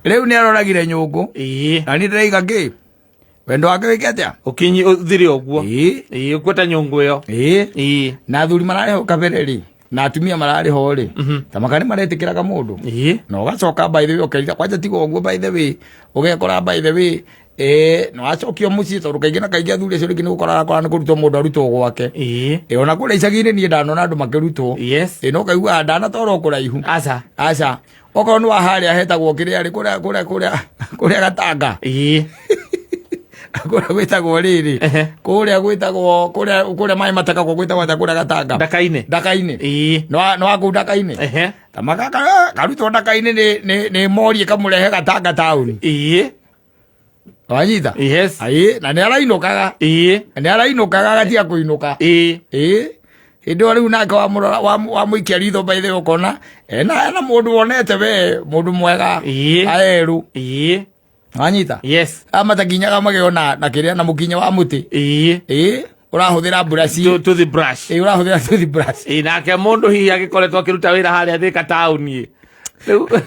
Rĩu nĩ aroragire nyũngũ. Na niĩ ndĩraiga kĩ wendo wake wĩke atĩa? Ũkinyi ũthire ũguo. Ĩĩ. Ĩĩ, ũkuĩte nyũngũ ĩyo. Ĩĩ. Ĩĩ. Na athuri mararĩ ho kabere rĩ, na atumia mararĩ ho rĩ, ta maka nĩ maretĩkĩraga mũndũ. Na ũgacoka, by the way, ũkerira kwanja tiga ũguo, by the way, ũgekora, by the way, nĩ wacokio mũciĩ, tondũ kaingĩ na kaingĩ athuri acio rĩngĩ nĩ gũkora arakora nĩ kũrutwo mũndũ arutwo gwake. Ona kũrĩa icagi-inĩ niĩ ndanona andũ makĩrutwo. No kaiguaga ndanatwarwo kũraihu. Aca. Aca, okorwo nĩ wa harĩa hetagwo kĩrĩa rĩ, kũrĩa Gatanga, kũrĩa gwĩtagwo rĩrĩ, kũrĩa gwĩtagwo kũrĩa maĩ matakagwo, gwĩtagwo atĩa kũrĩa Gatanga? Ndaka-inĩ. Ndaka-inĩ. Nĩ wa kũu Ndaka-inĩ. Ta makaka karutwo Ndaka-inĩ nĩ mori ĩkamũrehe Gatanga taũni. Wanyita? Yes. Ĩĩ, na nĩ arainũkaga. Nĩ arainũkaga, agatiga kũinũka. Ĩĩ, hĩndĩ ĩyo rĩu nake wamũrora, wamũikia ritho, by the way, ũkona ena mũndũ wonete we mũndũ mwega aerũ. Wanyita? Yes. Amatakinyaga magego na kĩrĩa na mũkinya wa mũtĩ. Ĩĩ, ũrahũthĩra mburaci. Toothbrush. Ĩĩ, ũrahũthĩra toothbrush. Ĩĩ, nake mũndũ hihi agĩkoretwo akĩruta wĩra harĩa Thĩka taũni rĩu.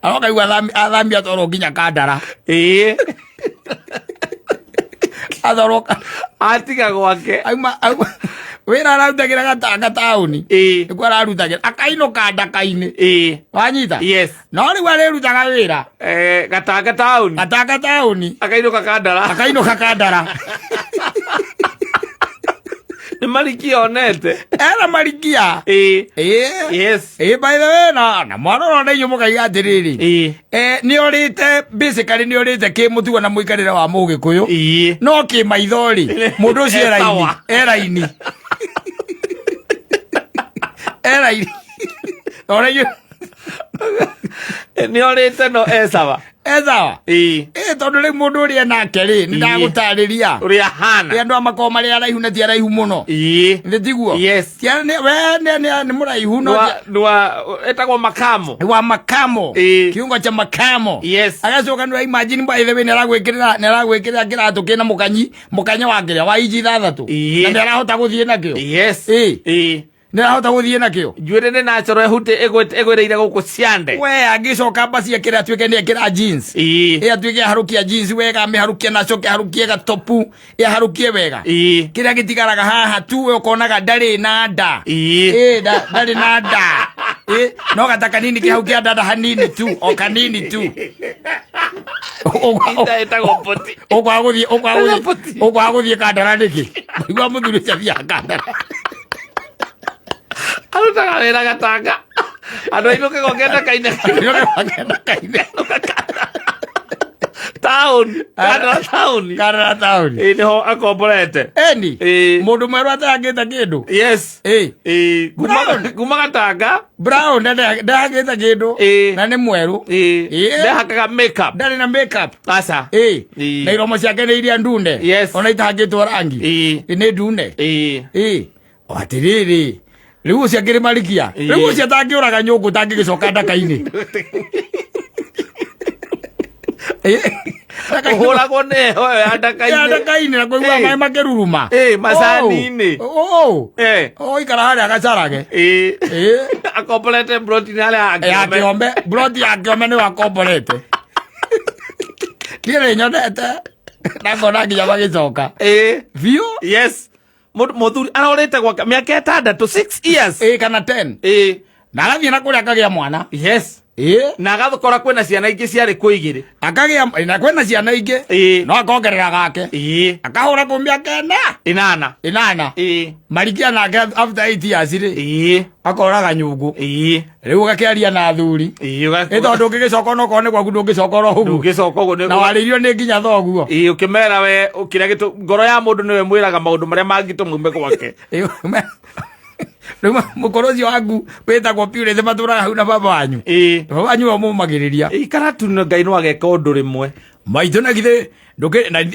Arokaigua athami atwarwo nginya Kandara. Atwarwo Atiga gwake. Auma wĩra ararutagĩra Gatanga taũni. Nĩkuo ararutagĩra, akainũka Ndaka-inĩ. Wanyita? Yes. No rĩu arĩrutaga wĩra Gatanga taũni. Gatanga taũni. Akainũka Kandara. Akainũka Kandara. Nĩ marikia onete. Ena marikia. Ĩĩ. Yes. Ĩĩ, by the way, na mwarora na inyuĩ mũkaiga atĩrĩrĩ, nĩ orĩte, basically nĩ orĩte kĩ mũtugo na mũikarĩre wa Mũgĩkũyũ. No kĩ maitho rĩ, mũndũ ũcio E sawa. Eraini eraini ona inyuĩ. Nĩ orĩte no esawa. Ethawa. Ĩĩ. Ĩ, tondũ rĩu mũndũ ũrĩa nake rĩ, nĩ ndagũtarĩria ũrĩa hana. Ĩ, andũ a makoragwo marĩ araihu na ti araihu mũno. Nĩ tiguo? Yes. We nĩ mũraihu no Nwa etagwo makamo. Wa makamo. Kiungo cha makamo. Agacoka nĩ imagine, by the way, nĩ aragwĩkĩrĩra kĩratũ kĩna mũkanyi, mũkanya wa kĩrĩa wa inji 6, na nĩ arahota gũthiĩ nakĩo. Ĩĩ. Nĩ arahota gũthiĩ nakĩo. Njuĩrĩ nĩ natural, ehute ĩgwĩrĩire gũkũ ciande. We angĩcoka mbaci ekĩre, atuĩke nĩ ekĩra jeans. Ĩ, atuĩke aharũkia jeans wega, amĩharũkie na acoke aharũkie gatopu, ĩ, aharũkie wega. Kĩrĩa gĩtigaraga haha tu, we ũkonaga ndarĩ na nda. Ĩ, ndarĩ na nda. Ĩ, no gata kanini kĩ hau kĩa ndanda, hanini tu, o kanini tu. Ita ĩtagwo poti. Ũkwaga gũthiĩ Kandara nĩkĩ? Igua mũthuri ũcio athiaga Kandara. Arutaga wĩra Gatanga, andũ ainũke gwake Ndaka-inĩ. Ainũke gwake Ndaka-inĩ. Taũni, Kandara taũni. Kandara taũni. Ĩĩ, nĩho akomborete. Eni. Ĩĩ. Mũndũ mwerũ atahangĩte kĩndũ. Yes. Ĩ. Ĩĩ, Brown. kuma Gatanga. Brown ndahangĩte kĩndũ. Na nĩ mwerũ. Ĩĩ. Ndehakaga makeup. Ndarĩ na makeup. Aca. Ĩ. Ĩĩ. Na iromo ciake nĩ iria ndune. Ona itahangĩtwo rangi. Ĩĩ. Nĩ ndune. Ĩĩ. Ĩ. O atĩrĩrĩ, rĩu ũcio akĩrĩ marikia. Ĩĩ. Rĩu ũcio atangĩũraga nyũngũ tangĩgĩcoka Ndaka-inĩ. Ĩ, Ndaka-inĩ. Ũhũragwo nĩ heho ĩyo ya Ndaka-inĩ. Ya Ndaka-inĩ na kũigua Ĩĩ. maĩ makĩruruma. Ĩĩ, macani-inĩ. Oh, Eh. oh, ikara harĩa gacarage. Ĩĩ. Ĩĩ. Akomborete broti-inĩ harĩa Ya Kĩombe, broti ya Kĩombe nĩyo akomborete. Niĩ nĩ nyonete na ngona nginya magĩcoka. Ĩĩ. Biũ. Yes. Mũthuri arorĩte gwake mĩaka 6, 6 years. Ĩĩ, kana 10. Ĩĩ. Na agathiĩ na kũrĩa akagĩa mwana. Ĩĩ. Na agakora kwĩna ciana ingĩ ciarĩ kuo igĩrĩ. Akagĩa na kwĩna ciana ingĩ. Ĩĩ. No akongerera gake. Ĩĩ. Akahũra kũ mĩaka 4. 8. 8. Ĩĩ. Marikia nake after 8 years rĩ. Ĩĩ. Akoraga nyũngũ. Ĩĩ. Rĩu ũgakĩaria na athuri. Ĩĩ. Ĩ, tondũ ũngĩgĩcoka onokorwo nĩ gwaku, ndũngĩcoka oro ũguo. Ndũngĩcoka ũguo Na warĩirio nĩ nginya thoguo. Ĩĩ, ũkĩmera we kĩrĩa gĩtũ ngoro ya mũndũ nĩwe mwĩraga maũndũ marĩa mangĩtũma ume gwake. Ĩ, rĩu mũkũrũ ũcio waku wĩtagwo Purity matũraga hau na baba wanyu. Ĩĩ. Baba wanyu we mũmagĩrĩria. Ikara tu na Ngai no ageka ũndũ rĩmwe. Maitũ, na githĩ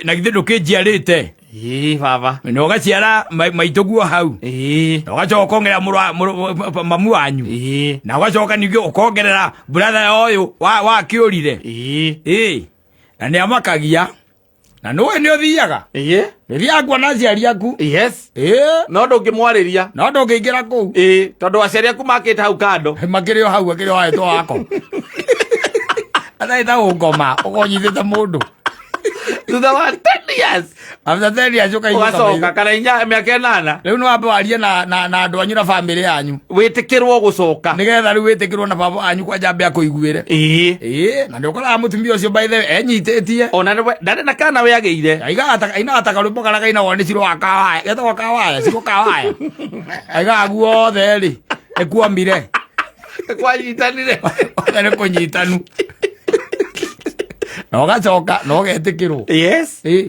na githĩ ndũkĩnjiarĩte? Ĩĩ, baba. Na ũgaciara maitũ guo hau. Ĩĩ. Na ũgacoka ũkongerera mamu wanyu. Ĩĩ. Na ũgacoka ningĩ ũkongerera brother ũyũ wa kĩũrire. Ĩĩ. Ĩĩ, na nĩ amakagia na nĩũĩ nĩ ũthiaga. Ĩĩ. Nĩ ũthiaga kuona aciari aku. Yes. Ĩĩ. No ndũngĩmwarĩria. No ndũngĩingĩra kũu. Ĩĩ, tondũ aciari aku makĩte hau kando. Makĩrĩ o hau, akĩrĩ o haetwo wako. Atarĩ ta gũkoma ũkonyitĩte mũndũ. Thutha wa 10 years. After 10 years ũkainũka. Ũgacoka kana inya mĩaka 8. Rĩu nĩ wambe warie na andũ anyu na bamĩrĩ yanyu. Wĩtĩkĩrwo gũcoka. Nĩgetha rĩu wĩtĩkĩrwo na baba anyu kwanja ambe akũiguĩre. Ĩĩ. Ĩĩ, na nĩ ũkoraga mũtumia ũcio by the way enyitĩtie. Ona ndarĩ na kana we agĩire. Aigaga ainaga ta karwĩmbo karĩa kainagwo nĩ Ciro wa Kawaya. Getagwo Kawaya, Ciro Kawaya. Aigaga guothe rĩ, nĩkuomire. Kwanyitanire. Othe nĩ kũnyitanu. Na ũgacoka na ũgetĩkĩrwo. Yes. Ĩĩ.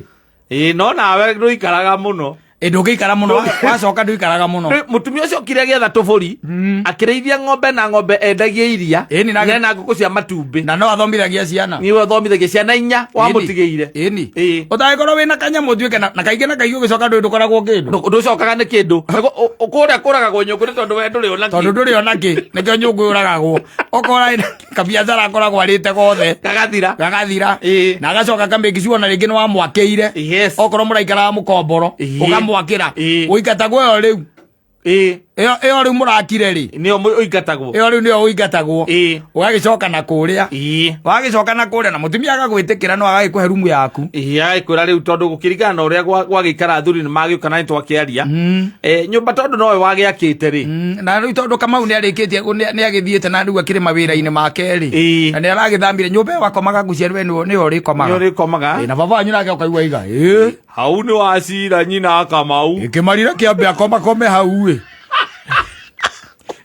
Ĩĩ, no nawe ndũikaraga mũno. Ĩ ndũngĩikara mũno, wacoka ndũikaraga mũno. Mũtumia ũcio okire agĩetha tũbũri, akĩrĩithia ng'ombe na ng'ombe endagia iria, Ĩni, na ngũkũ cia matumbĩ. Na no athomithagia ciana. Niwe ũthomithagia ciana inya wamũtigĩire. Ĩni. Ĩĩ. Ũtangĩkorwo wĩna kanyamũ ũtuĩke na kaingĩ na kaingĩ ũgĩcoka ndũĩ ndũkoragwo kĩndũ. Ndũcokaga nĩ kĩndũ. Kũrĩa kũragagwo nyũngũ nĩ tondũ we ndũrĩ ona kĩ. Tondũ ndũrĩ ona kĩ, nĩkĩo nyũngũ yũragagwo. Ũkora kabiacara akoragwo arĩte gothe. Gagathira. Gagathira. Ĩĩ. Na agacoka akamake sure ona rĩngĩ nĩ wamwakĩire. Yes. Okorwo mũraikaraga mũkomboro, Ĩĩ. ũkamwakĩra. Ĩĩ. Ũingatagwo ĩyo rĩu. Ĩĩ. Ĩyo rĩu mũrakire rĩ. Nĩyo ũingatagwo. Ĩyo rĩu nĩyo ũingatagwo. Ĩĩ. Ũgagĩcoka na kũrĩa. Ĩĩ. Wagĩcoka na kũrĩa na mũtumia agagwĩtĩkĩra no agagĩkũhe rumu yaku. Ĩĩ, agĩkwĩra rĩu tondũ gũkĩringana na ũrĩa gwagĩikara athuri nĩ magĩũka na nĩtwakĩaria. Nyũmba tondũ nowe wagĩakĩte rĩ. Na rĩu tondũ Kamau nĩarĩkĩtie nĩagĩthiĩte na rĩu akĩrĩ mawĩra-inĩ make rĩ. Ĩĩ. Na nĩaragĩthamire nyũmba ĩyo akomaga ngũciarĩ we nĩwe ũrĩkomaga. Nĩwe ũrĩkomaga. Ĩĩ, na baba wanyu nake ũkaigua iga. Ĩĩ. Hau nĩ wacira nyina Kamau. Ĩkĩmarire kĩambe akomakome hau ĩ.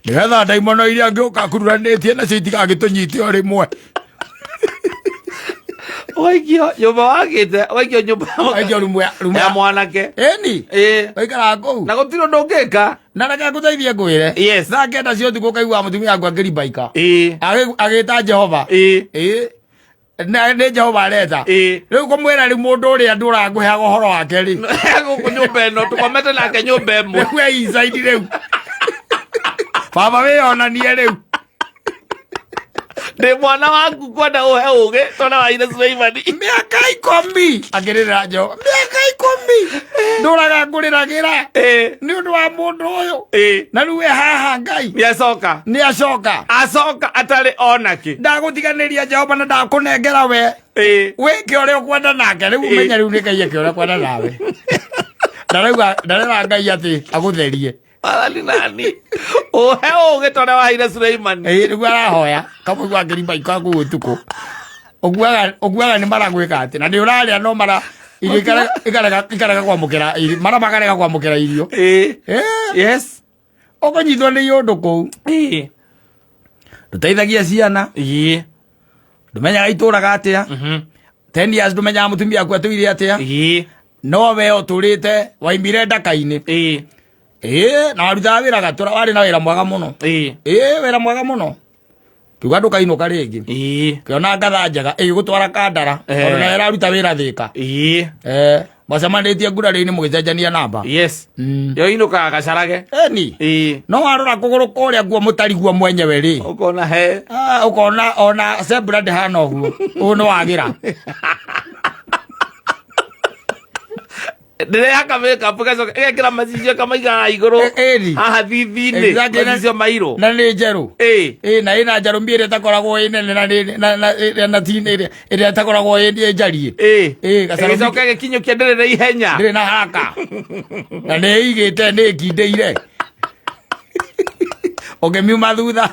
Nĩgetha ndaimono iria angĩũka akururanĩtie nacio itigagĩtũnyite o rĩmwe. Ũgaikio nyũmba wakĩte, ũgaikio nyũmba Ũgaikio rumu rumu ya mwanake. Ĩni. Ĩĩ. Ũikaraga kũu. Na gũtirĩ ũndũ ũngĩka. Na reke ngũteithie ngwĩre. Yes. Thaa 9 cia ũtukũ ũkaigua mũtumia waku akĩrimbaika. Ĩĩ. Agĩta Jehova. Ĩĩ. Ĩĩ. Nĩ Jehova areta. Ĩĩ. Rĩu kũmwĩra rĩu mũndũ ũrĩa ndũraga ngũheaga ũhoro wake rĩ. Gũkũ nyũmba ĩno tũkomete nake nyũmba ĩmwe. Rĩu e inside rĩu. Baba wĩyonanie rĩu. Ndĩ mwana waku kwenda ũhe ũgĩ tondũ waire Suleimani. Mĩaka 10 akĩrĩrĩra Jehova. Mĩaka 10 ndũraga ngũrĩragĩra. Ĩĩ. Nĩ ũndũ wa mũndũ ũyũ. Ĩĩ. Na rĩu e haha Ngai. Nĩacoka. Nĩacoka. Acoka atarĩ ona kĩ. Ndagũtiganĩria Jehova na ndakũnengera we. Ĩĩ. Wĩke ũrĩa ũkwenda nake. Rĩu Ĩĩ. ũmenye rĩu nĩ Ngai eke ũrĩa ũkwenda nawe. Ndarauga ndarera Ngai atĩ agũtherie. Wathani nani? Ũhe ũgĩ ta ũrĩa waheire Suleimani. Ĩĩ nĩguo arahoya. Kamũigua akĩrimba ika kũu ũtukũ. Ũkuaga nĩ maragwĩka atĩ na nĩ ũrarĩa no mara irio ikarega kwamũkĩra irio mara makarega kwamũkĩra irio. Ĩĩ. Ĩĩ. Yes. Ũkũnyitwo nĩ iũndũ kũu. Ĩĩ. Ndũteithagia ciana. Ĩĩ. Ndũmenyaga itũraga atĩa. 10 years ndũmenyaga mũtumia waku atũire atĩa. Ĩĩ. No we ũtũrĩte waimire ndaka-inĩ. Ĩĩ. Ĩĩ, na warutaga wĩra gatũra warĩ na wĩra mwega mũno. Ĩĩ. Ĩĩ, wĩra mwega mũno. Kiuga ndũkainũka rĩngĩ. Ĩĩ. Kĩona ngatha njega ĩgĩgũtwara Kandara. Tondũ nayo ĩraruta wĩra Thĩka. Ĩĩ. Mwacemanĩtie ngurarĩ-inĩ mũgĩcenjania namba. Yes. Yo inũkaga gacarage. Ĩni. Ĩĩ. No warora kũgũrũ kũrĩa guo mũtariguo mwenyewe rĩ. Ũkona he. Ah, ũkona ona zebra ndĩhana ũguo. Ũyũ nĩ wagĩra. Ndĩrehaka makeup ĩgacoka ĩgekĩra macicio ĩkamaiga igũrũ. Ĩni. Haha thithi-inĩ. Exactly. Macicio mairũ. Na nĩ njerũ. Ĩĩ. Ĩĩ, na ĩna njarũmbi ĩrĩa ĩtakoragwo ĩ nene na nĩ- na- na ĩrĩa na ti ĩrĩa ĩrĩa ĩtakoragwo ĩ ĩ njariĩ. Ĩĩ. Ĩĩ, gacarũmbi Ĩgĩcoka ĩgĩkinyũkia ndĩrĩ na ihenya. ndĩrĩ na haraka. Na nĩ ĩigĩte nĩ ĩkindĩire. Ũngĩmiuma thutha.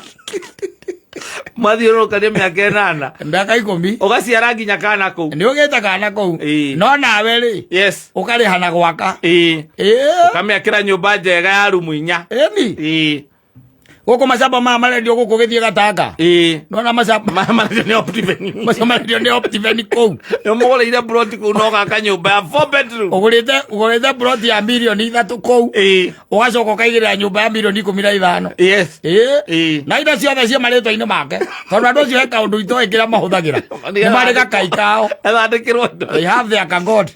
Mwathiũrũrũkania mĩaka 8. Mĩaka 10. Ũgaciara nginya kana kũu. Nĩ ũgĩte kana kũu. Ĩĩ. No nawe rĩ. Yes. Ũkarĩha na gwaka. Ĩĩ. Ĩĩ. Ũkamĩakĩra nyũmba njega ya rumu 4. Ĩni. Ĩĩ. Gũkũ macamba maya marendio gũkũ gĩthiĩ Gatanga. Ĩĩ. Nona macamba. Marendio nĩ Optiven. Macio marendio nĩ Optiven kũu. Nĩ ũmũgũrĩire plot kũu na ũgaka nyũmba ya 4 bedroom. Ũgũrĩte plot ya mirioni 3 kũu. Ĩĩ. Ũgacoka ũkaigĩrĩra nyũmba ya mirioni 15. Yes. Ĩĩ. Ĩĩ. Na indo ciothe ciĩ marĩtwa-inĩ make. Tondũ andũ acio he kaũndũ itoĩ kĩrĩa mahũthagĩra. Nĩ marĩ gakai kao. Ethandĩkĩrwo indo. They have their kagod.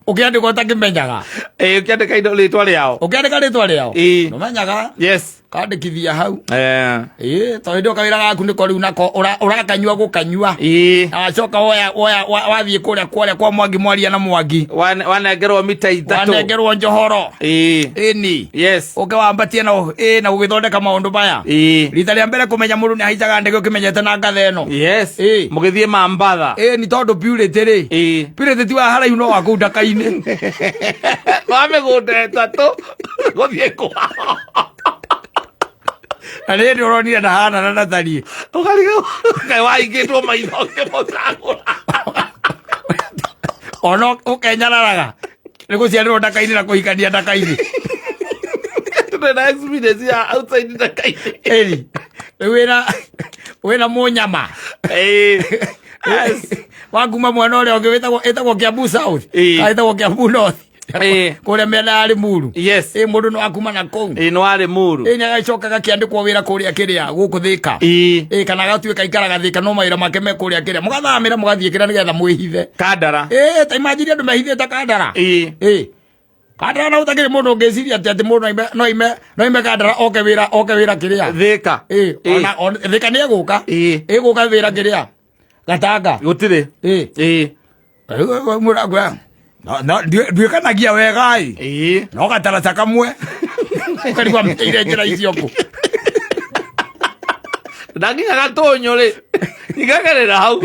Ũkĩandĩkwo ũtakĩmenyaga. Ĩĩ, ũkĩandĩka indo rĩtwa rĩao. Ũkĩandĩka rĩtwa rĩao. Ĩĩ. Ndũmenyaga. Yes. Kandĩkithia hau. Eh. Ĩĩ, tondũ hĩndĩ ĩyo kawĩra gaku nĩko rĩu nako ũrakanyua gũkanyua. Ĩĩ. Na wacoka woya woya wathiĩ kũrĩa kwarĩa kwa Mwangi mwaria na Mwangi. Wanengerwo mita 3. Wanengerwo njohoro. Ĩĩ. Ĩni. Yes. Ũke wambatie na ĩĩ na gũgĩthondeka maũndũ maya. Ĩĩ. Rita rĩa mbere kũmenya mũndũ nĩ ahaicaga ndege ũkĩmenyete na ngatha ĩno. Yes. Ĩĩ. Mũgĩthiĩ Mambatha. Ĩĩ, ni tondũ Purity rĩ. Ĩĩ. Purity ti wa haraihu no wa kũu ndaka-inĩ. Wa mĩgũnda 3 gũthiĩ kwao. Na rĩrĩ ũronire ndahana na ndatariĩ. Ũkarigwo kaĩ wahingĩtwo maitho ũkĩmũcagũra. Ona ũkenyararaga nĩ gũciarĩrwo ndaka-inĩ na kũhikania ndaka-inĩ. Tũrĩ na experience ya outside ndaka-inĩ. Ĩni rĩu wĩna mũnyama. Ĩĩ. Yes. Wakuma mwena ũrĩa ũngĩ wĩtagwo Kiambu South. Ĩĩ. Kana wĩtagwo Kiambu North. Ĩĩ. Kũrĩa mĩena ya Limuru. Yes. Ĩ mũndũ no akuma na kũu. Ĩĩ nĩ warĩ Muru. Ĩ nĩ agacoka gakĩandĩkwo wĩra kũrĩa kĩrĩa gũkũ Thĩka. Ĩĩ. Ĩ kana agatuĩka aikaraga Thĩka no mawĩra make me kũrĩa kĩrĩa. Mũgathamĩra mũgathiĩ kĩrĩa nĩgetha mwĩhithe. Kandara. Ĩ ta imagine andũ mehithĩte Kandara. Ĩĩ. Ĩ Kandara na ũtakĩrĩ mũndũ ũngĩciria atĩ atĩ mũndũ no aime Kandara oke wĩra kĩrĩa. Thĩka. Ĩ Ĩĩ. ona Thĩka nĩ egũka. Ĩĩ. Ĩgũka wĩra kĩrĩa. Gatanga. Gũtirĩ. Ĩ. Ĩĩ. Mũragwa. Nduĩkanagia wega ĩ. Ĩĩ. No gataraca kamwe. Ũkarigwo meire njĩra icio kũ. Ndakinya gatũnyũ rĩ. Igagerera hau.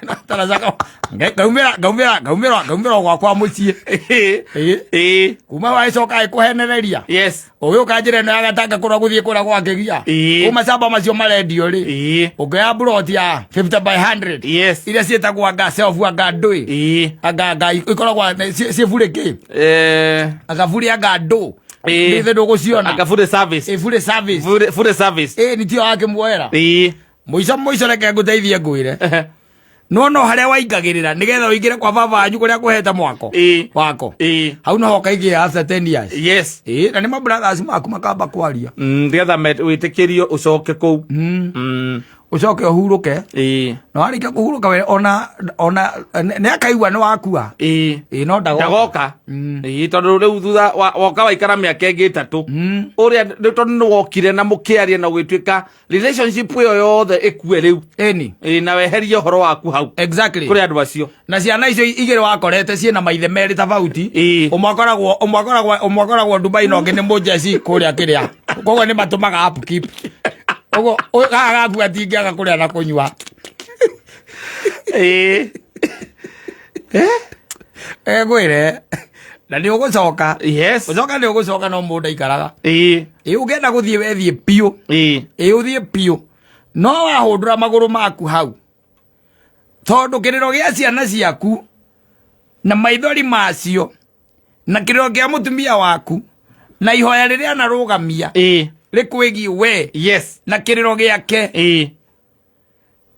Gataraca kamwe. Ngaumĩra gwakwa mũciĩ. Ĩĩ. Ĩĩ. Ĩĩ. Kuma wagĩcoka ĩkũhenereria. Yes. Ũgĩũka njĩra ĩno ya Gatanga kũrĩa gũthiĩ kũrĩa gwakĩgia. Ĩĩ. Kũu macamba macio marendio rĩ. Ĩĩ. Ũngĩoya mburoti ya 50 by 100. Yes. Iria ciĩtagwo anga self anga ndũĩ. Ĩĩ. Anga ikoragwo ciĩ burĩ kĩ. Eh. Anga burĩ anga ndũ. Ĩĩ. Nĩ ndũgũciona. Anga fully service. Ĩ burĩ service. Fully service. Ĩ nitio wakĩmuoera. Ĩĩ. Mũico mũico reke ngũteithie ngwĩre. No harĩa waingagĩrĩra nĩgetha ũingĩre kwa baba wanyu kũrĩa kũhete mwako. Ĩĩ. Wako. Ĩĩ. Hau noho ũkaingĩra after 10 years. Yes. Ĩĩ na nĩ ma brothers maku makamba kwaria. Nĩgetha wĩtĩkĩrio ũcoke kũu. Ũcoke ũhurũke. Ĩĩ. Na warĩkia kũhurũka we ona nĩ akaigua nĩ wakua. Ĩĩ. Ĩĩ no ndagoka. Ndagoka. Ĩĩ tondũ rĩu thutha woka waikara mĩaka ĩngĩ 3. Ũrĩa rĩu tondũ nĩ wokire na mũkĩaria na ũgĩtuĩka relationship ĩyo yothe ĩkue rĩu. Ĩni. Ĩĩ na weherie ũhoro waku hau. Exactly. Kũrĩ andũ acio. Na ciana icio igĩrĩ wakorete ciĩna maithe merĩ tofauti. Ĩĩ. Ũmwe akoragwo Dubai na ũngĩ nĩ mũjeci kũrĩa kĩrĩa. Koguo nĩ matũmaga upkeep. Ũguo gaka gaku gatingĩaga kũrĩa na kũnyua. Ĩĩ. Ngwĩre na nĩ ũgũcoka. Yes. Ũcoka nĩ ũgũcoka no mũndũ aikaraga. Ĩĩ. Ĩ ũngĩenda gũthiĩ wethiĩ biũ. Ĩĩ. Ĩ ũthiĩ biũ. No wahũndũra magũrũ maku hau. Tondũ kĩrĩro gĩa ciana ciaku na maithori macio na kĩrĩro kĩa mũtumia waku na ihoya rĩrĩa anarũgamia Ĩĩ. rĩkwĩgiĩ we Yes. na kĩrĩro gĩake Ĩĩ.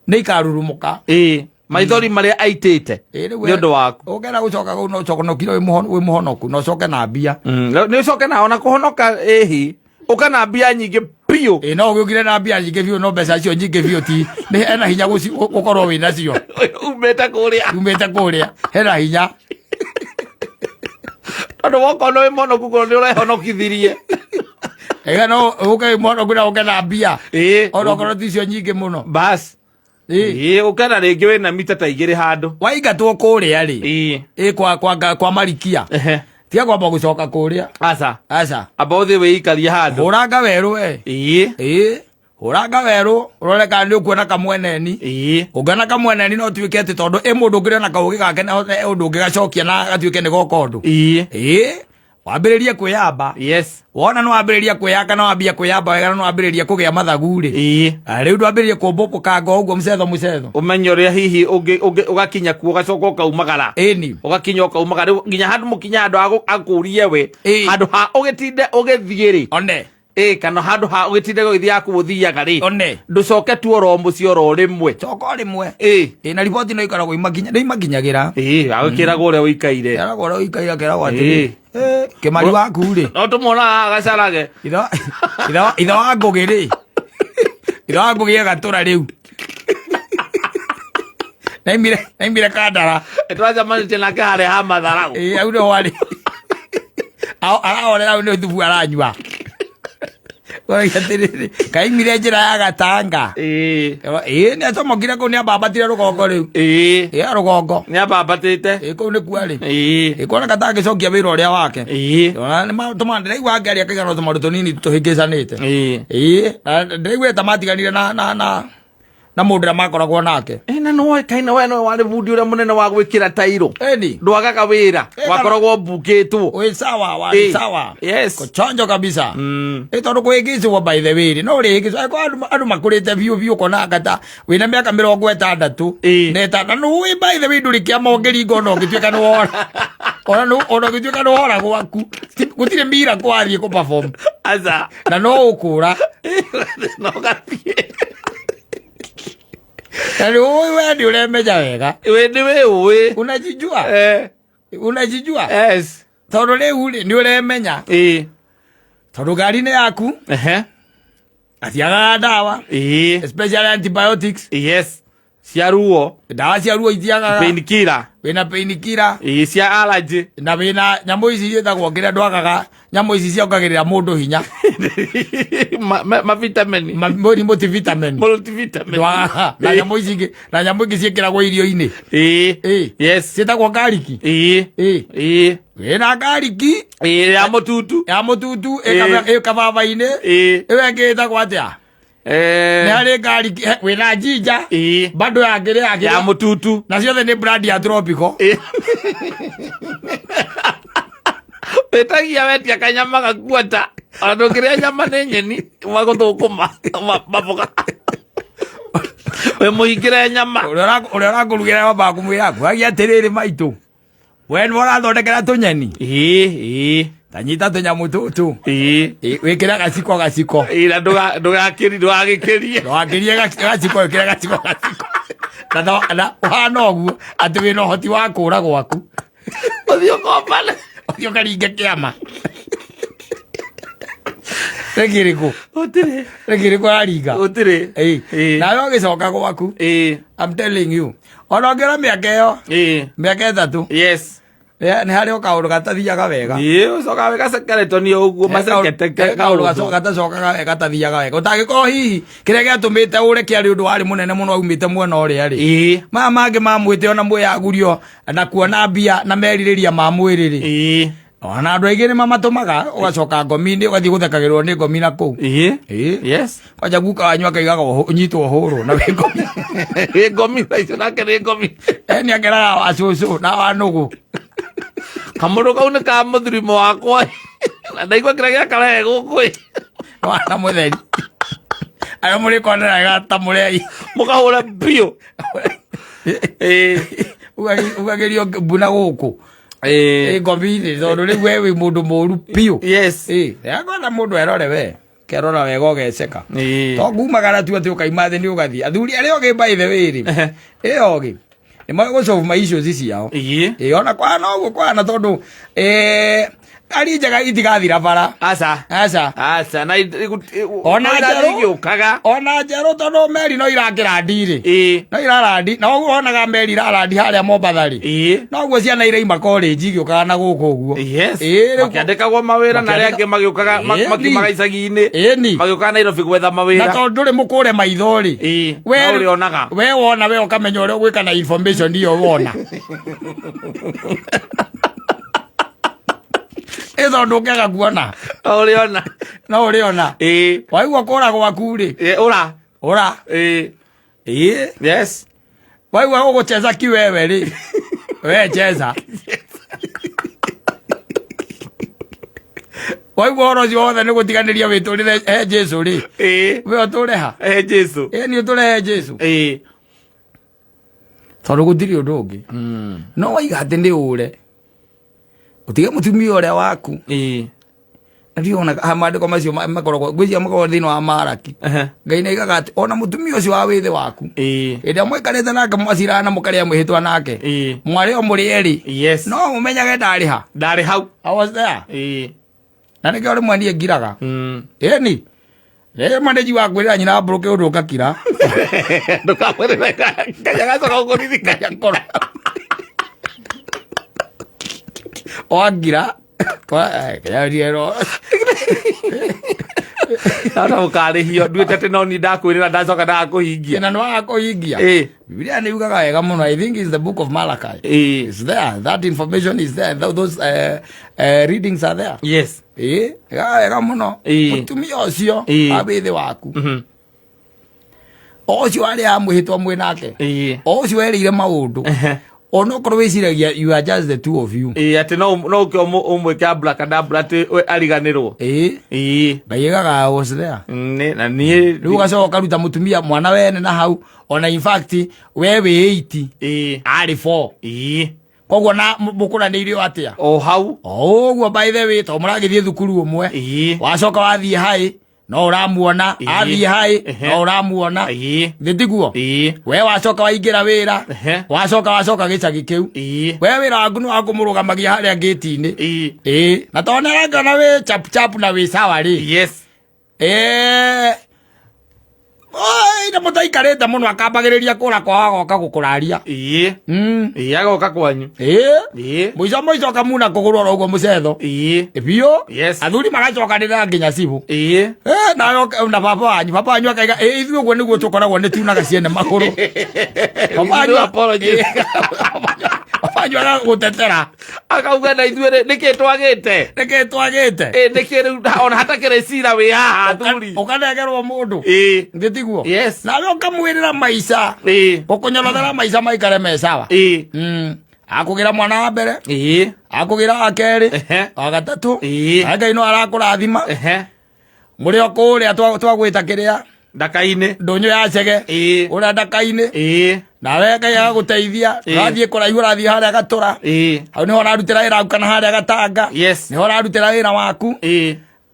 nĩ ikarurumũka. Ĩĩ. Maithori marĩa aitĩte Ĩ, rĩu nĩ ũndũ waku. Ũngĩenda gũcoka kũu no ũcokonokire wĩ mũhonoku na ũcoke na mbia. Nĩ ũcoke na ona kũhonoka ĩhi ũka na mbia nyingĩ biũ. Ĩ no ũgĩũkire na mbia nyingĩ biũ no mbeca icio nyingĩ biũ ti nĩ hena hinya gũkorwo wĩ nacio. Umĩte kũrĩa. Umĩte kũrĩa hena hinya. Tondũ wokorwo nĩ wĩ mũhonoku korwo nĩ ũrehonokithirie. Ĩga no ũke wĩ mũhonoku na ũke na mbia. Ĩĩ. Ona okorwo ti icio nyingĩ mũno. Bas. Ĩĩ. Ĩĩ ũke na rĩngĩ wĩna mita ta 2 handũ. Waingatwo kũrĩa rĩ. Ĩĩ. Ĩ kwa marikia. Ehe. Tiga kwamba gũcoka kũrĩa. Aca. Aca. Amba ũthiĩ wĩikarie handũ. Hũranga werũ we. Ĩĩ. Ĩĩ. Hũranga werũ ũrore kana nĩ ũkuona kamweneni. Ĩĩ. Ũngĩona kamweneni no tuĩke atĩ tondũ ĩ mũndũ ũngĩrĩ ona kaũgĩ gake na ũndũ ũngĩgacokia na gatuĩke nĩ goka ũndũ. Ĩĩ. Ĩĩ. Wambĩrĩrie kwĩyamba. Yes. Wona nĩ wambĩrĩria kwĩyaka na wambia kwĩyamba wega na nĩ wambĩrĩria kũgĩa mathagu rĩ. Ĩĩ. Rĩu ndwambĩrĩrie kũmbũkũkanga ũguo mũcetho mũcetho. Ũmenye ũrĩa hihi ũgakinya kuo ũgacoka ũkaumagara. Ĩni. Ũgakinya ũkaumagara rĩu nginya handũ mũkinya handũ akũrie we. Ĩĩ. Handũ ha ũgĩtinde ũgĩthiĩ rĩ. One. Ĩĩ kana handũ ha ũgĩtinde ũgĩthiaga kũu ũthiaga rĩ. One. Ndũcoke tu oro mũciĩ oro rĩmwe. Coka o rĩmwe. Ĩĩ. Ĩĩ na riboti no ikoragwo nĩ imakinyagĩra. Ĩĩ agĩkĩragwo ũrĩa ũikaire. Keragwo ũrĩa ũikaire keragwo atĩrĩ. Ĩĩ. Kĩmari waku rĩ. No tũmuonaga gacarage. Ithe wa Ngũgĩ rĩ. Ithe wa Ngũgĩ agatũra rĩu. Naimire Kandara. Twacemanĩtie nake harĩa ha matharau. Ĩĩ hau nĩho arĩ. Arahorera hau nĩ thubu aranyua. Oiga atĩrĩrĩ, kaimire njĩra ya gatanga. Ĩĩ. Ĩĩ nĩ acomokire kũu, nĩ ambambatire rũgongo rĩu. Ĩĩ. Ĩĩ rũgongo. Nĩ ambambatĩte. Ĩĩ kũu nĩkuo arĩ. Ĩĩ. Ĩĩ kuona katangĩcokia wĩra ũrĩa wake. Ĩĩ. Ona nĩ matũma ndĩraigua angĩaria kaigana tũmaũndũ tũnini tũhĩngĩcanĩte. Ĩĩ. Ĩĩ na ndĩraigua ta matiganire na na na na mũndũ ũrĩa makoragwo nake. Ĩ, na nĩwoĩkaine we nĩwe warĩ bundi ũrĩa mũnene wa gwĩkĩra tairo. Ĩni. Ndwagaga wĩra. Ĩ, Wakoragwo mbukĩtwo. Wĩ sawa, warĩ Ĩ. sawa. Yes. Kuchonjo kabisa. Ĩ tondũ kwĩhĩngĩcwo by the way rĩ, no ũrĩhĩngĩcwo angĩkorwo andũ makũrĩte biũ biũ ũkona anga ta wĩna mĩaka 60 Ĩ. na ĩtano, na nĩũĩ by the way ndũrĩ kĩama ũngĩringa ona ũngĩtuĩka nĩ wora. Ona ũngĩtuĩka nĩ wora gwaku, gũtirĩ mira kwathiĩ kũ perform. Aca. Na no ũkũra. No gathiĩ. Na nĩ ũĩ we nĩ ũremenya wega. We nĩ wĩũĩ. Unajijua? Eh. Unajijua? Yes. Tondũ rĩu rĩ, nĩ ũremenya. Ĩĩ. Tondũ ngari nĩ yaku. Ehe. Atiagaga ndawa. Ĩĩ. Especially antibiotics. Yes. Cia ruo. Ndawa cia ruo itiagaga. Painkiller. Wĩna painkiller. Ĩĩ, cia allergy. Na wĩna nyamũ ici ciĩtagwo kĩrĩa ndwagaga, nyamũ ici ciongagĩrĩra mũndũ hinya. Ma vitamin. Multivitamin. Multivitamin. Ndwagaga. Na nyamũ ici ingĩ, na nyamũ ingĩ ciĩkĩragwo irio-inĩ. Ĩĩ. Ĩĩ. Yes. Ciĩtagwo garlic. Ĩĩ. Ĩĩ. Ĩĩ. Wĩna garlic. Ĩĩ, ya mũtutu. Ya mũtutu, Ĩĩ. ĩ kababa-inĩ. Ĩĩ. Ĩyo ĩngĩ ĩtagwo atĩa? Nĩ harĩ ngari wĩna jinja. Ĩĩ. Bado ya ngĩrĩ ya Ya mũtutu. Na ciothe nĩ brand ya tropical. Ĩĩ. Wĩtagia wetia kanyama gakuota. Ona ndũngĩrĩa nyama nĩ nyeni magũthũkũma maboga. Wĩ mũhingĩre nyama. Ũrĩa ũrakũrugĩra wambaga kũmwĩra kwagia atĩrĩrĩ maitũ. We nĩ ũrathondekera tũnyeni. Ĩĩ, ĩĩ. Ta nyita tũnyamũ tũtũ. Ĩĩ. Ĩ, wĩkĩre gaciko gaciko. Ĩĩ, na ndũgakĩrie. Ndũgakĩrie gaciko, wĩkĩre gaciko gaciko. Na na ũhana ũguo atĩ wĩna ũhoti wa kũra gwaku. Ũthiĩ ũkombane. Ũthiĩ ũkaringe kĩama. Rĩkĩrĩkũ? Gũtirĩ. Rĩkĩrĩkũ araringa? Gũtirĩ. Ĩĩ. Ĩĩ. Nawe ũgĩcoka gwaku. Ĩĩ. I'm telling you. Ona ũngĩona mĩaka ĩyo, Ĩĩ. mĩaka 3. Yes. Nĩ harĩ o kaũndũ gatathiaga wega. Ĩĩ, ũcokaga wĩ gacekeretoni ũguo, macekete He kaũndũ kaũndũ. gatacokaga wega gatathiaga wega. Ũtangĩkorwo hihi kĩrĩa gĩatũmĩte ũre kĩarĩ ũndũ warĩ mũnene mũno waumĩte mwena ũrĩa rĩ. Ĩĩ. Maya mangĩ ma mwĩtĩo na mwĩyagũrio na kuona mbia na merirĩria ma mwĩrĩ rĩ. Ĩĩ. Ona andũ aingĩ nĩ mamatũmaga ũgacoka ngomi-inĩ ũgathiĩ gũthekagĩrwo nĩ ngomi na kũu. Ĩĩ. Ĩĩ. Yes. Kwanja guka wanyu akaigaga ũnyitwo ũhũrwo na wĩ ngomi. Wĩ ngomi thaa icio nake nĩ ngomi. Nĩ akeraga wa cũcũ na wa nũgũ. Kamũndũ kau nĩ ka mũthurimo wakwa. Na ndaigua kĩrĩa gĩakarehe gũkũ ĩ. Wana mũtheri. Arĩa mũrĩkonanaga ta mũrĩ ai. Mũkahũra biũ. Ĩĩ. Ugagĩrio mbuna gũkũ. Ĩĩ. Ĩ ngomi-inĩ tondũ rĩu we wĩ mũndũ mũru biũ. Yes. Ĩ, yakwenda mũndũ erore we. Kerora wega ũgeceka. Ĩĩ. To kumagara tu atĩ ũkaima thĩ nĩ ũgathiĩ. Athuri arĩa ogĩ by the way rĩ. Ĩ ogĩ. Nĩ moĩ gũ solve ma issues ciao. Ĩĩ. Ĩ ona kwana ũguo kwana tondũ ngari njega itigathira bara. Aca. Aca. Aca na Ona njerũ. igĩũkaga. Ona njerũ tondũ meri no irakĩra ndirĩ. Ĩĩ. No irarandi. Na ũguo wonaga meri irarandi harĩa Mombatha rĩ. Ĩĩ. Noguo ciana iraima college igĩũkaga na gũkũ ũguo. Yes. Ĩĩ, rĩu- Makĩandĩkagwo mawĩra na arĩa angĩ magĩũkaga makiumaga icagi-inĩ. Ĩni. Magĩũkaga Nairobi gwetha Na mawĩra. tondũ ndũrĩ mũkũre maitho rĩ. Ĩĩ. We No ũrĩonaga. We wona we ũkamenya ũrĩa ũgwĩka na information ĩyo wona. Ĩ tondũ ũngĩaga kuona. No ũrĩona. No ũrĩona. Ĩĩ. Waigua kũra gwaku rĩ. Ĩĩ, ũra. Ũra. Ĩĩ. Ĩĩ. Yes. Waigua gũgũcheza kiwewe rĩ. We cheza. Waigua ũhoro ũcio wothe nĩ gũtiganĩria wĩtũrĩre he Jesu rĩ. Ĩĩ. We ũtũre ha? He Jesu. Ĩĩ nĩ ũtũre he Jesu. Ĩĩ. Tondũ gũtirĩ ũndũ ũngĩ. No waiga atĩ nĩ ũre. Ũtige mũtumia ũrĩa waku. Ĩĩ. Na ndiũĩ ona maandĩko macio makoragwo, ngwĩciria makoragwo thĩinĩ wa Maraki. Ngai nĩ aigaga atĩ ona mũtumia ũcio wa wĩthĩ waku. Ĩĩ. Hĩndĩ ĩrĩa mwaikarĩte nake mwacirana na mũkarĩa mwĩhĩtwa nake. Ĩĩ. Mwarĩ o mũrĩ erĩ. Yes. No mũmenyage ndarĩ ha. Ndarĩ hau. I was there. Ĩĩ. Na nĩkĩo rĩmwe niĩ ngiraga. Ĩni. Rĩmwe nĩ njiguaga kwĩrĩra nyina mbũrũkĩ ũndũ ũgakira. Ndũkamwĩrĩre Ngai agacoka gũkũririkania ngoro. Wangira. Tata mũkarĩhio nduĩte atĩ no niĩ ndakwĩrĩra ndacoka ndagakũhingia. Na nĩ waga kũhingia. Bibilia nĩ yugaga wega mũno. I think it's the book of Malachi. It's there. That information is there. Those readings are there. Ĩĩ, yugaga wega mũno. Mũtumia ũcio wa wĩthĩ waku, o ũcio arĩa amwĩhĩtwa mwĩ nake, o ũcio werĩire maũndũ, onokorwo wĩciragia you are just the two of you. Ĩĩ, atĩ no ũke ũmwĩke abracadabra atĩ we ariganĩrwo. Ĩĩ. Ngai ĩgaga I was there. Na niĩ. Rĩu ũgacoka ũkaruta mũtumia mwana wene na hau, ona in fact we wĩ 8, arĩ 4. Koguo na mũkũranĩire o atĩa? O hau. O ũguo, by the way, tondũ mũragĩthiĩ thukuru ũmwe. Wacoka wathiĩ haĩ no ũramuona. Athiĩ haĩ no ũramuona. Thĩ tiguo? We wacoka waingĩra wĩra, wacoka gĩcagi kĩu, we wĩra waku nĩ wa kũmũrũgamagia harĩa ngĩti-inĩ. Ĩĩ, na tondũ nĩ arakĩona wĩ chap chap na wĩ sawa rĩ, ĩĩ. Oi, na mũtaikarĩte mũno akambagĩrĩria kũra kwao agoka gũkũraria. Ĩĩ, agoka kwanyu. Ĩĩ. Mũico mũico kamuna kũgũrũ oro ũguo mũcetho. Biũ. Athuri magacokanĩrĩra nginya cibũ. Eh, nawe na baba wanyu akaiga ĩ ithuĩ ũguo nĩguo tũkoragwo nĩ tunaga ciene magũrũ. Baba wanyu No apologies. Baba wanyu agagũtetera. Akauga na ithuĩ rĩ, nĩkĩ twagĩte? Nĩkĩ twagĩte? Ĩ, nĩkĩ rĩu ona hatakĩrĩ cira wĩ haha athuri? Ũkanengerwo mũndũ. Thĩ tiguo? Yes. Nawe ũkamwĩrĩra maica. Ũkũnyorotera maica maikare me sawa. Akũgĩra mwana wa mbere, akũgĩra wa kerĩ, wa gatatũ. Na Ngai no arakũrathima. Mũrĩ o kũrĩa twagwĩta kĩrĩa Ndaka-inĩ. Ndũnyũ ya Chege. Ũrĩa ndaka-inĩ. Nawe Ngai agagũteithia. Ũrathiĩ kũraihu, ũrathiĩ harĩa Gatũra. Hau nĩho ũrarutĩra wĩra waku, kana harĩa Gatanga. Nĩho ũrarutĩra wĩra waku.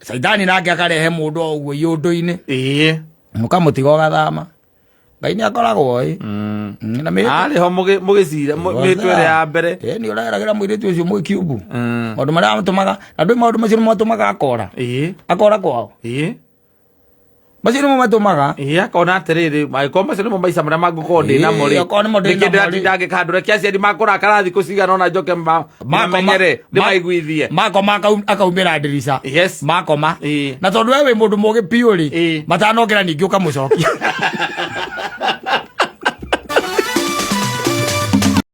Caitani nake akarehe mũndũ o ũguo iũndũ-inĩ. Mũkamũtiga ũgathama. Ngai nĩ akoragwo ĩ. Na Arĩ ho mũgĩcira mĩtwe ĩrĩa ya mbere. Ĩ, nĩ ũreragĩra mũirĩtu ũcio mwĩ kiumbu. Maũndũ marĩa matũmaga na ndũĩ maũndũ macio nĩmo matũmaga akora. Akora kwao. Macio nĩmo matũmaga. Ĩĩ, akona atĩrĩrĩ, angĩkorwo macio nĩmo maica marĩa mangĩkorwo ndĩ namo rĩ, Okorwo nĩmo ndĩ nĩkĩ namo rĩ. ndĩratinda ngĩka handũ? Reke aciari makũrakara thikũ cigana ona njoke mamenyere ndĩmaiguithie. Makoma akaumĩra ndirica. Makoma. Na tondũ we wĩ mũndũ mũgĩ biũ rĩ, matanokĩra ningĩ ũkamũcokia.